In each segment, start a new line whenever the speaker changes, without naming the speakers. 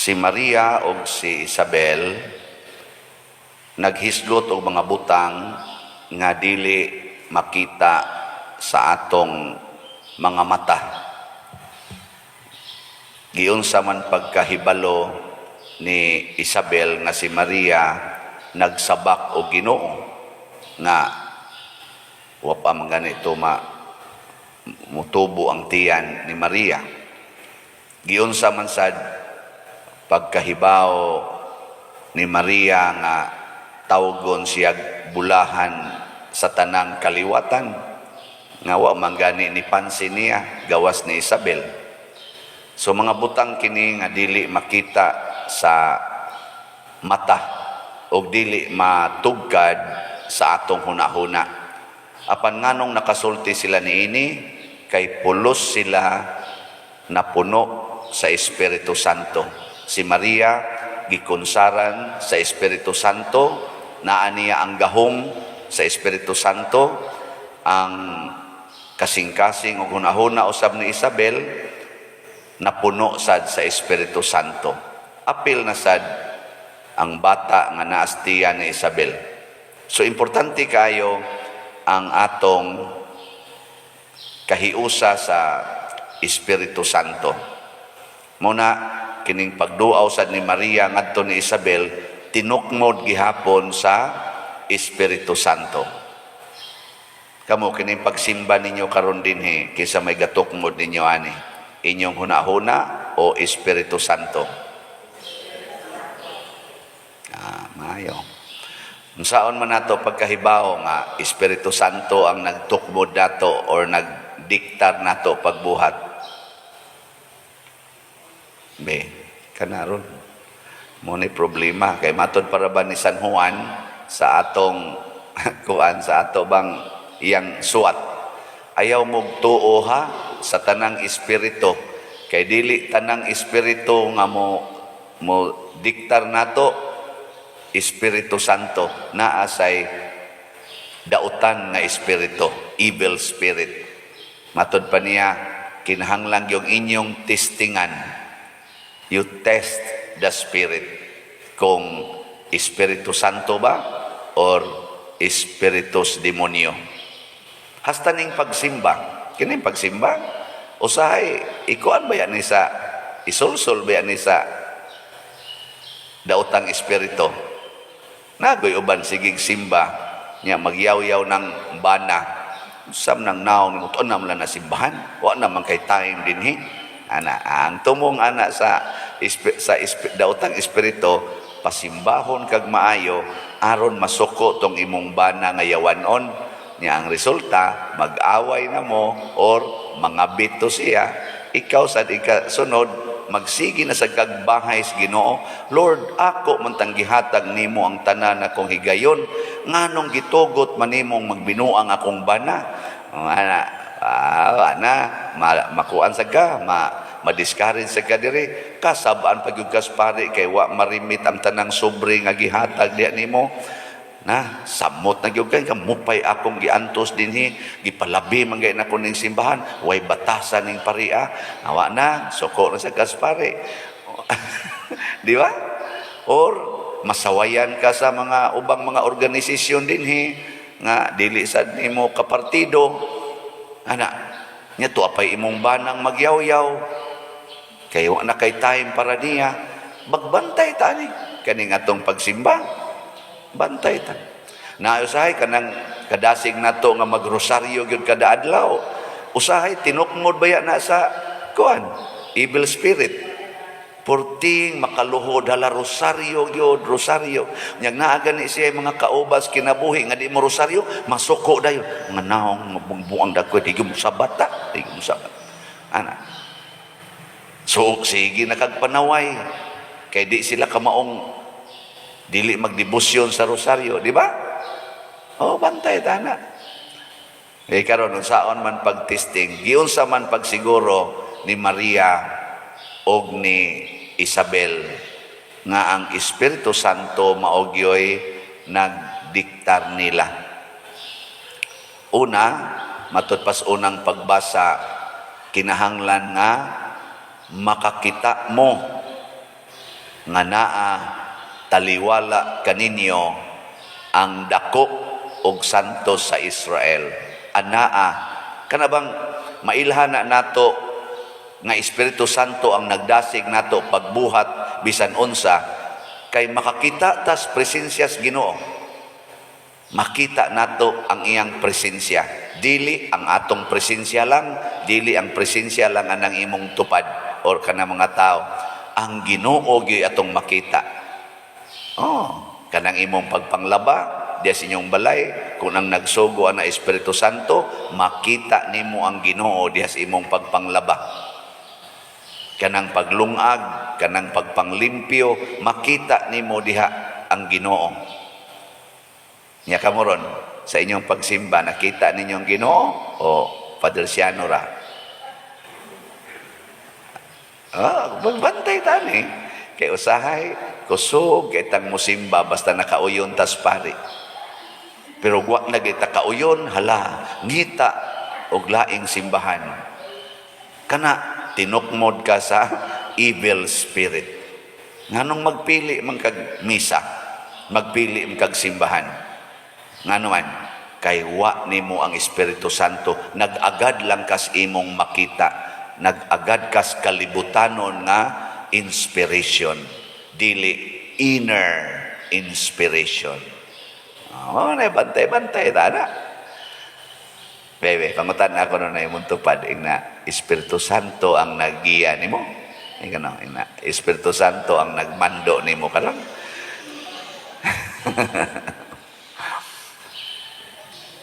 Si Maria og si Isabel naghisgot og mga butang nga dili makita sa atong mga mata. Giunsa man pagkahibalo ni Isabel nga si Maria nagsabak og Ginoo, nga wa pa man ganito ma mutubo ang tiyan ni Maria? Giunsa man sad pagkahibaw ni Maria nga tawgon siya bulahan sa tanang kaliwatan, nga wa man gani ni pansin niya gawas ni Isabel? So mga butang kini nga dili makita sa mata og dili matugkad sa atong hunahuna. Apan nganong nakasulti sila niini? Kay pulos sila napuno sa Espiritu Santo. Si Maria gikonsaran sa Espiritu Santo, naa niya ang gahom sa Espiritu Santo. Ang kasing-kasing ug hunahuna usab ni Isabel napuno sad sa Espiritu Santo. Apil na sad ang bata nga naa sa tiyan ni Isabel. So importante kayo ang atong kahiusa sa Espiritu Santo. Muna kining pagduaw sad ni Maria ngadto ni Isabel, tinukmod gihapon sa Espiritu Santo. Kamo, kining pagsimba ninyo karon dinhi, kinsa may gatukmod ninyo ani? Inyong hunahuna o Espiritu Santo? Ah, maayo. Unsaon man nato pagkahibaw nga Espiritu Santo ang nagtukmod nato or nagdiktar nato pagbuhat? Be, kanaron. Mao ni problema kay matod para ba ni San Juan sa atong kuan, sa ato bang iyang suwat. Ayaw mo tuo ha sa tanang espiritu, kay dili tanang espiritu nga mo diktar nato Espiritu Santo. Naa say dautan nga espiritu, evil spirit. Matod pa niya, kinahanglan yung inyong testingan. You test the spirit kung Espiritu Santo ba or espiritus demonyo. Hasta ning pagsimba, kining pagsimba, usahay ikuan ba yan ni sa isulsul ba yan ni sa daotang espiritu? Nagoy uban sigig simba niya, magyaw-yaw ng bana. Sam nang naong mo tuon naman na simbahan, wa naman kay time dinhi. Ana ang tumong ana sa daotang espiritu, pasimbahon kag maayo aron masuko tong imong bana nga yawanon niya. Ang resulta, mag-away na mo or mangabit to siya. Ikaw sad ika sunod magsige na sa kagbahay sa Ginoo. "Lord, ako man tang gihatag nimo ang tanan akong higayon, nganong gitugot man nimong magbinuang akong bana?" Oh, ana, ah, ana, makuan sa ka, ma-discourage sa ka diri, kasabaan pag kas pare kay wa marimit ang tanang sobre nga gihatag diya nimo. Na samot na gyud kay mupay akong giantos dinhi, gipalabi man gay nako ning simbahan, way batasan ning paria. Awa na, suko na sa kas pare, di ba? Or masawayan ka sa mga ubang mga organisasyon dinhi nga dili sad nimo kapartido ana nya, tuwa pay imong banang magyawyaw kay wa na kay time para niya. Magbantay ta ni kaning atong pagsimba, bantay ta na. Usahay kanang kadasig nato nga magrosaryo gyud kada adlaw, usahay tinukmod baya na sa kuan, evil spirit. Purting makaluhod, hala, rosaryo gyud, rosaryo. Nyag naa gani siya mga kaubas kinabuhi nga di mo rosaryo, masuko dayon. Nga naong mabungbuang dagko, di gyud mo sabat ta, di gyud mo sabat. Ana. So sige na kag panaway kay di sila kamaong dili magdebosyon sa rosaryo, di ba? Oh, bantay tana. Eh karon, unsaon man pagtesting, giunsa man pagsiguro ni Maria og ni Isabel nga ang Espiritu Santo mao gyoy nagdiktar nila? Una, matud pas unang pagbasa, kinahanglan nga makakita mo. Nga naa taliwala kaninyo ang dako og santo sa Israel. Anaa kana bang mailhan na nato nga Espiritu Santo ang nagdasig nato pagbuhat bisan unsa, kay makakita tas presensya sa Ginoo. Makita nato ang iyang presensya, dili ang atong presensya lang, dili ang presensya lang anang imong tupad or kana mga tao. Ang Ginoo gyud atong makita. Oh, kanang imong pagpanglaba diya sa inyong balay, kung ang nagsugo ana Espiritu Santo, makita nimo ang Ginoo diya sa imong pagpanglaba. Kanang paglungag, kanang pagpanglimpyo, makita nimo diha ang Ginoo. Nya kamo ron, sa inyong pagsimba, nakita ninyo ang Ginoo o Father Siano ra? Ah, magbantay tani. Kay usahay, kusog, kay tang musimba, basta nakauyon tas pari. Pero wa na kita kauyon, hala, ngita og laing simbahan. Kana, tinukmod ka sa evil spirit. Nganong magpili man kag misa, magpili man kag simbahan? Ngano man, kay wa nimo ang Espiritu Santo, nag-agad lang kas imong makita, nag-agad kas kalibutanon nga inspiration, dili inner inspiration. Oh, na bantay-bantay ta na. Bebe, pangutan ako no na imong tupad ina, Espiritu Santo ang naggiya nimo. Ika no, ina, Espiritu Santo ang nagmando nimo karon.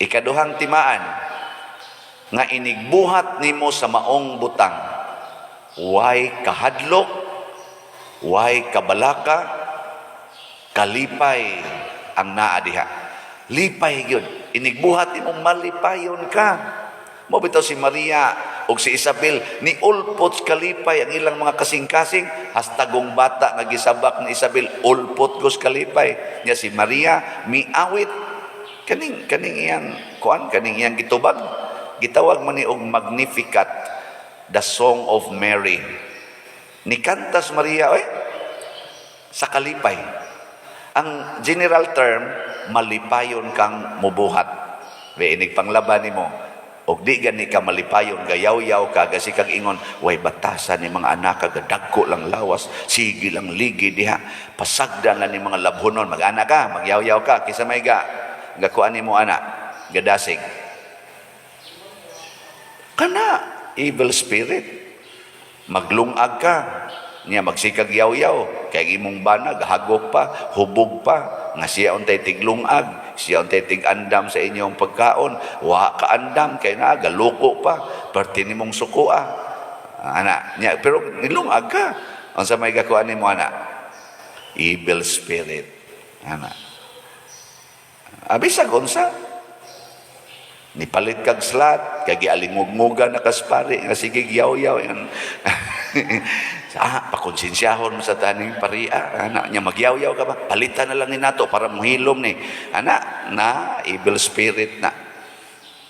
Ikaduhang timaan nga inigbuhat nimo sa maong butang, way kahadlok, way kabalaka, kalipay ang naa diha. Lipay gyud. Inigbuhat nimo, malipayon ka. Mo bitaw si Maria ug si Isabel ni ulpot kalipay ang ilang mga kasing-kasing, hastagong bata nga gisabak ni Isabel ulpot gos kalipay. Nya si Maria miawit kaning iyang kuan, kaning iyang gitubag, gitawag man ni og Magnificat, the Song of Mary. Ni kantas Maria oy sa kalipay. Ang general term, malipayon kang mubuhat. Be, inig panglaban nimo og di gani ka malipayon, gayaw-yaw ka, gasi kag ingon, "Way batasan ni mga anak, kagadagko lang lawas, sige lang ligi diha, pasagdan lang ni mga labhonon." Mag-ana ka, magyaw-yaw ka, kisa may ga gakuan nimo ana gadasig kana, evil spirit. Maglungag ka niya, magsikag yaw-yaw kay imong bana gahagok pa, hubog pa, nga siya untay tiglungag, siya untay tig-andam sa inyong pagkaon, wa ka andam kay na galuko pa, perti nimong sukoa ana niya, pero nilungag ka, unsa may gakuan nimo ana? Evil spirit ana. Abisag unsa, nipalit kag slot kay gialingugmugan na kaspari nga sige yaw-yaw yan. Ah, pakonsensyahon mo sa taning paria ana niya, magyaw-yaw ka ba, palitan na lang ni nato para mohilom ni ana na, evil spirit na.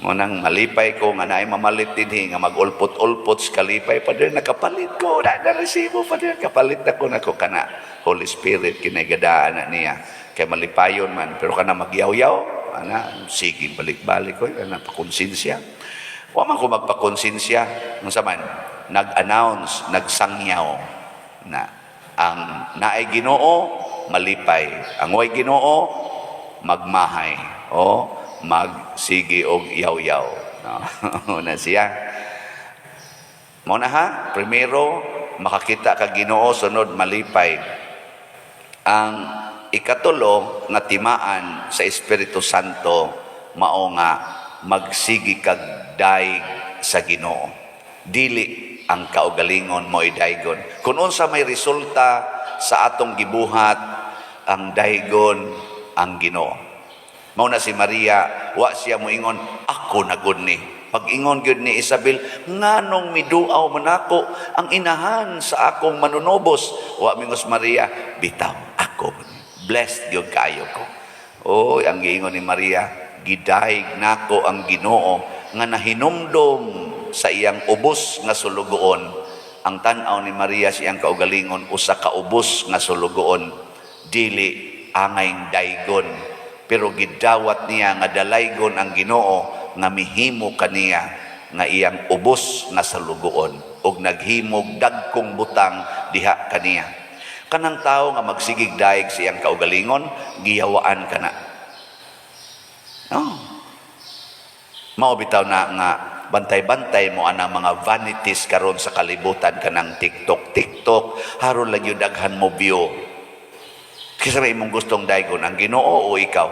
Mo nang malipay ko nga naay mamalit dinhi nga mag-ulpot-ulpot sa kalipay pa din, nakapalit ko na, na resibo pa din, kapalit na ko nako kana, Holy Spirit kinagadaan na niya kay malipayon man. Pero kana magyaw-yaw ana, sige balik-balik ko ana, pakonsensya. Wa man ko magpakonsensya, unsa man, nag-announce, nagsangyaw na ang naay Ginoo malipay, ang way Ginoo magmahay o magsige og yaw-yaw, no? Na siya. Mo na ha, primero makakita ka Ginoo, sunod malipay. Ang ikatulo nga timaan sa Espiritu Santo mao nga magsigi kag daig sa Ginoo. Dili ang kaugalingon mo daygon. Kung unsa may resulta sa atong gibuhat, ang daygon ang Ginoo. Mao na si Maria, wa siya moingon, "Ako na gud ni." Pag-ingon gyud ni Isabel, "Nganong miduaw man ako ang inahan sa akong manunobos?" Wa mingos Maria, "Bitaw, ako man ni. Blessed gyud kaayo ko." Oy, ang giingon ni Maria, "Gidayeg nako ang Ginoo nga nahinumdom sa iyang ubos nga sulugoon." Ang tan-aw ni Maria sa iyang kaugalingon, usa ka ubos nga sulugoon, dili angay daygon, pero gidawat niya nga dalaygon ang Ginoo nga mihimo kaniya nga iyang ubos nga salugoon ug naghimog dagkong butang diha kaniya. Kanang tawo nga magsigig dayeg sa iyang kaugalingon, giyawaan kana, no? Mao bitaw na nga bantay-bantay mo anang mga vanities karon sa kalibutan, kanang TikTok TikTok, haron lang yung daghan mo view. Kinsa may imong gustong daygon, ang Ginoo o ikaw?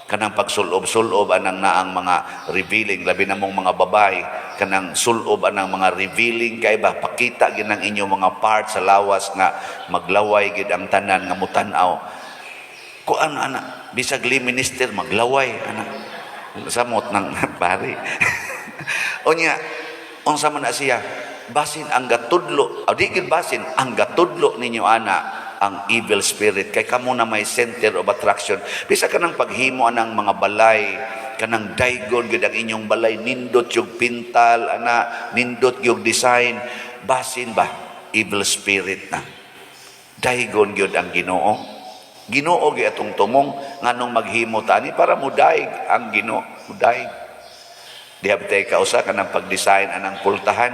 Kanang pagsulob-sulob anang naang mga revealing, labi na mong mga babae, kanang sulob anang mga revealing kay ba, pakita gid ang inyong mga parts sa lawas nga maglaway gid ang tanan nga mutan-aw. Kuan ana, bisag lay minister maglaway ana. Samot ng pari. Unya, unsa man na siya? Basin ang gatudlo, o di gid basin, ang gatudlo ninyo ana ang evil spirit kay kamo na may center of attraction. Bisa kanang paghimo anang mga balay, kanang daygon gid ang inyong balay, nindot yung pintal ana, nindot yung design, basin ba evil spirit na. Daygon gyud ang Ginoo. Ginoo gyud atong tumong. Nganong maghimo ta ani? Para mudaig ang Ginoo, mudaig. Diha bitay kausa kanang pag-design anang pultahan.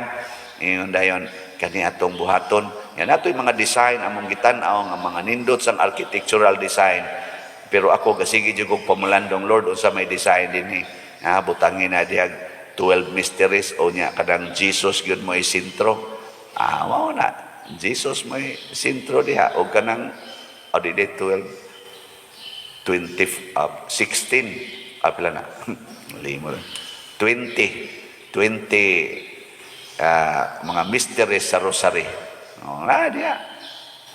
Ingon dayon, kani atong buhaton. Yan ato'y mga design among gitan-aw nga mga nindot sang architectural design. Pero ako gasige jud kog pamulandong, "Lord, unsa may design dinhi?" Ah, butangin na diha 12 mysteries o nya kanang Jesus gyud mo sentro. Ah, mao na. Jesus mo sentro diha o kanang o di di 12, 20, 16, ah, pila na limo, 20, 20 mga mysteries sa rosary. Oh, na diha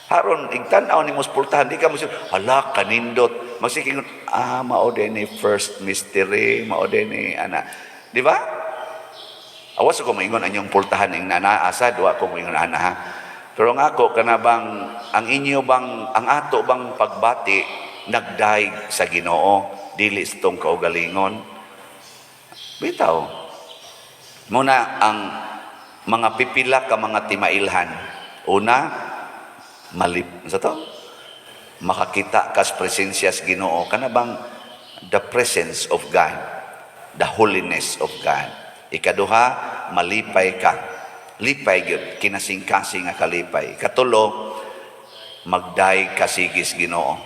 haron igtan-aw nimo sa pultahan, di ka mo, "Hala, kanindot." Magsiking, "Ah, mao din ni first mystery, mao din ni ana." Di ba? Awas ko maingon anyong pultahan ing nanaasa, duwa ko moingon ana ha. Pero ang ako kana bang ang inyo bang ang ato bang pagbati nagdaig sa Ginoo, dili sa tong kaugalingon. Bitaw. Muna ang mga pipila ka mga timailhan. Una, malip sa to? Makakita kas presensya sa Ginoo, kana bang the presence of God, the holiness of God. Ikaduha, malipay ka. Lipay gyud, kinasingkasing nga kalipay. Katulo, magdayeg ka sigis Ginoo.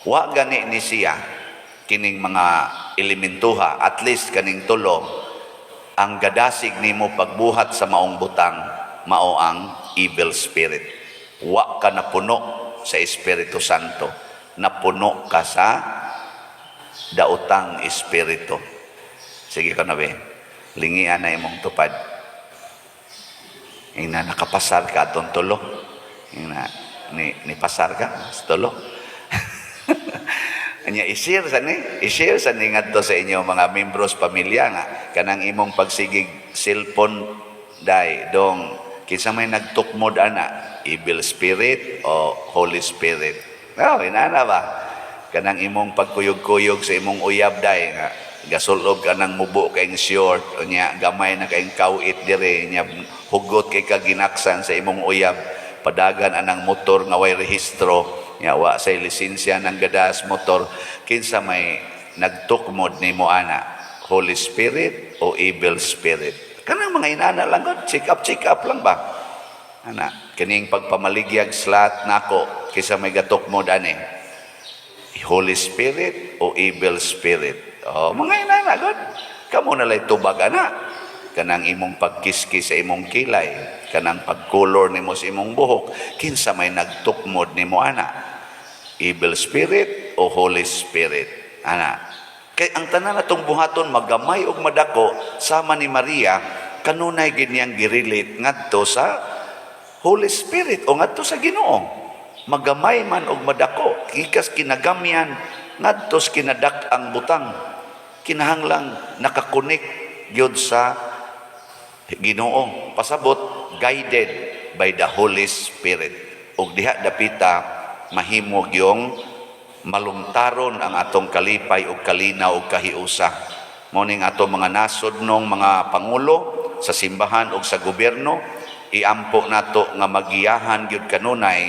Wa gani ni siya kining mga elementuha, at least kaning tulo, ang gadasig nimo pagbuhat sa maong butang mao ang evil spirit. Wa ka napuno sa Espiritu Santo, napuno ka sa daotang espiritu. Sige ka na be, lingian na imong tupad. Ina, nakapasar ka atong tulo. Ina, ni pasar ka sa tulo. Anya i-share sa ni ngadto sa inyo mga membros pamilya nga kanang imong pagsigig cellphone dai dong, kinsa may nagtukmod ana, evil spirit o Holy Spirit? No, inana ba? Kanang imong pagkuyog-kuyog sa imong uyab dai nga gasulob ka nang mubo kayong short, unya gamay na kayong kawit dire, nya hugot kay ka ginaksan sa imong uyab, padagan anang motor nga way rehistro, nya wa say lisensya ng gadas motor, kinsa may nagtukmod nimo ana, Holy Spirit o evil spirit? Kanang mga inana lang god, check up lang ba ana. Kining pagpamaligyag slot nako, kinsa may gatukmod ani, Holy Spirit o evil spirit? Oh, mga inana god. Kamo na lay tubag ana. Kanang imong pagkiskis sa imong kilay, kanang pagkolor nimo sa imong buhok, kinsa may nagtukmod nimo ana? Evil spirit o Holy Spirit? Ana. Kay ang tanan natong buhaton, magamay og madako, sama ni Maria, kanunay gid niyang girelate ngadto sa Holy Spirit o ngadto sa Ginoo. Magamay man og madako, gikas kinagamyan ngadto sa kinadak-ang butang, kinahanglang naka-connect gyud sa Ginoo. Pasabot, guided by the Holy Spirit. Ug diha dapita mahimo gyung malungtaron ang atong kalipay ug kalinaw ug kahiusa. Mao ning atong mga nasod nong mga pangulo sa simbahan ug sa gobyerno, Iampo nato nga magiyahan gyud kanunay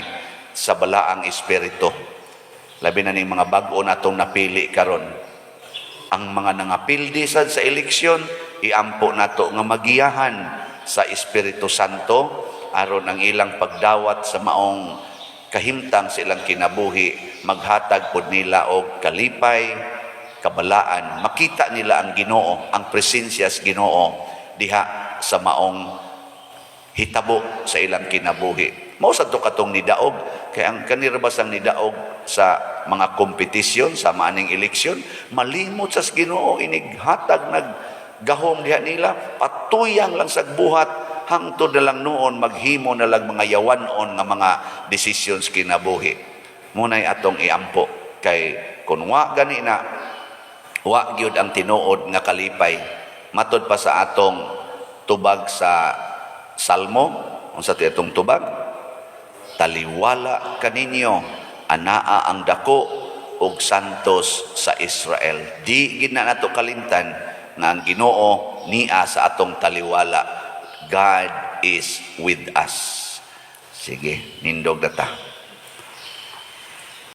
sa Balaang Espiritu. Labi na ning mga bag-o natong napili karon. Ang mga nangapildi sad sa eleksyon, iampo nato nga magiyahan sa Espiritu Santo aron ang ilang pagdawat sa maong kahimtang sa ilang kinabuhi maghatag pod nila og kalipay, kabalaan, makita nila ang Ginoo, ang presensya sa Ginoo diha sa maong hitabo sa ilang kinabuhi. Mao sad to katong nidaog kay ang kanira basang nidaog sa mga kompetisyon sa maaning eleksyon, malimot sa Ginoo, inighatag nag gahom diha nila, patuyang lang sa buhat hangtod na lang noon maghimo na lang mga yawanon nga mga decisions kinabuhi. Munay atong iampo kay kun wa gani na, wa gyud ang tinuod nga kalipay. Matod pa sa atong tubag sa Salmo, unsa ti atong tubag? "Taliwala kaninyo, anaa ang Dako ug Santos sa Israel." Di gid na nato kalimtan nga ang Ginoo nia sa atong taliwala. God is with us. Sige, nindog na ta.